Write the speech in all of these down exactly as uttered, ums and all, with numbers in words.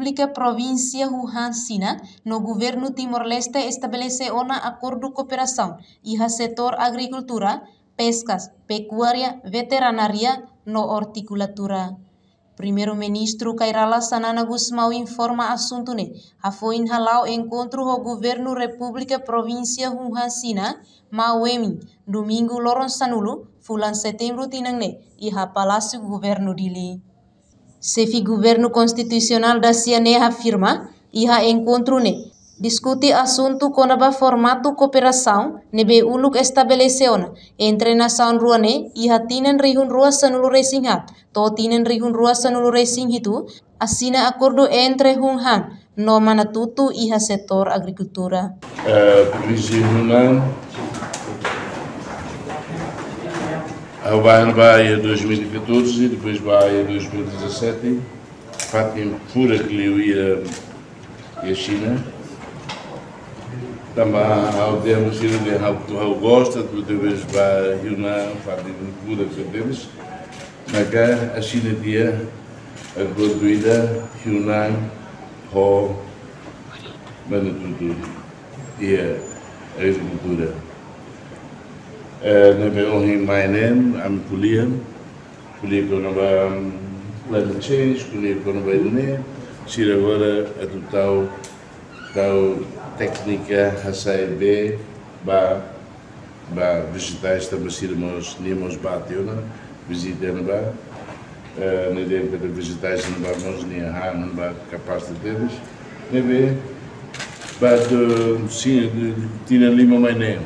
Repúblika Provínsia Wuhan, Xina, no Governu Timor-Leste estabelese ona akordu kooperasaun iha setór agrikultura, peskas, pekuária, veterinaria no ortikulatura. Primeiru-Ministru Kay Rala Xanana Gusmão informa asuntu ne'e hafoin hala'o enkontru ho Governu Repúblika Provínsia Wuhan, Xina, Maoemin, Domingu loron sanulu, fulan Setembru tinan ne'e, iha Palásiu Governu Dili. Xefe Governu Konstitusionál da Xina ne'e afirma, iha enkontru ne'e diskute asuntu kona-ba formatu kooperasaun ne'ebé uluk estabelese ona entre nasaun rua ne'e iha tinan rihun rua sanulu-resin-haat to'o tinan rihun rua sanulu-resin-hitu, asina akordu entre Wuhan no Manatutu iha setór agrikultura. Eh, provínsia Hunan, ha'u bá iha dois mil e catorze, depois bá iha dois mil e dezassete, fatin furak liu iha, iha Xina. Tanba ha'u temos sido de ha'u, ha'u gosta, tudo vez bá Hunan, fatin furak tebes. Maka asina tiha akordu ida Hunan ho Manatutu iha agrikultura. Eh, ne'ebé ohin mai ne'e, ami ko'alia, ko'alia kona-ba, mm, climate change, ko'alia kona-ba ida-ne'e, sira agora atu tau, tau téknika hasai bee ba, ba vejetais tanba sira mós, nia mós bá tiha ona, vizita ona bá, eh, ne'e dehan katak vejetais ne'ebá mós nia han ne'ebá kapás tebes. Ne'ebé, ba do, sin, tinan lima mai ne'e,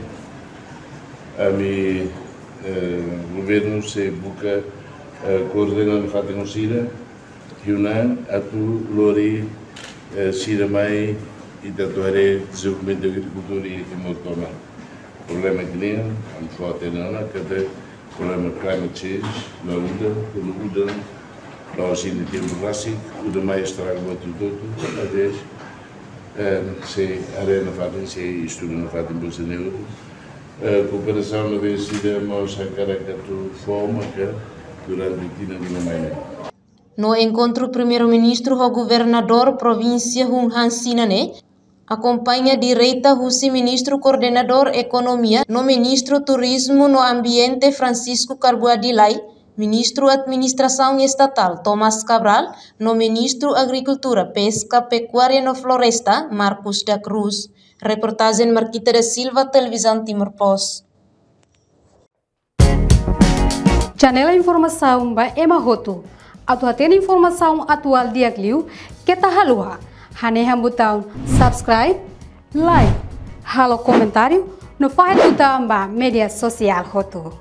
ami, eh, governu sei buka, eh, koordena nafatin ho sira, Hunan atu lori, eh, sira mai ita atu haree dezenvolvimentu agrikultura iha Timor tomak. Problema ke nia, ami fó hatene ona, katak problema climate change, la udan, kuandu udan, la'ós iha tempu rasik, udan mai estraga buat hotu-hotu, maibé, eh, sei haree nafatin, sei estuda nafatin buat sira-ne'e hotu. Eh, kooperasaun ne'ebé sira mós hakarak atu fó maka durante tinan lima mai ne'e. No enkontru Primeiru-Ministru ho Governadór Provínsia Wuhan, Xina ne'e akompaña direta husi Ministru Koordenadór Ekonomia no Ministru Turizmu no Ambiente Francisco Carboa de Lay, Ministru Administrasaun Estatál Thomas Cabral, no Ministru Agrikultura, Peska, Pekuária no Floresta Marcos da Cruz. Reportajen Marquita da Silva, Televizaun Timor Post. Janela informasaun ba ema hotu. Atu hatene informasaun atuál di'ak liu, keta haluha hanehan butaun subscribe, like, halo komentáriu, no fahe tutan ba média sosiál hotu.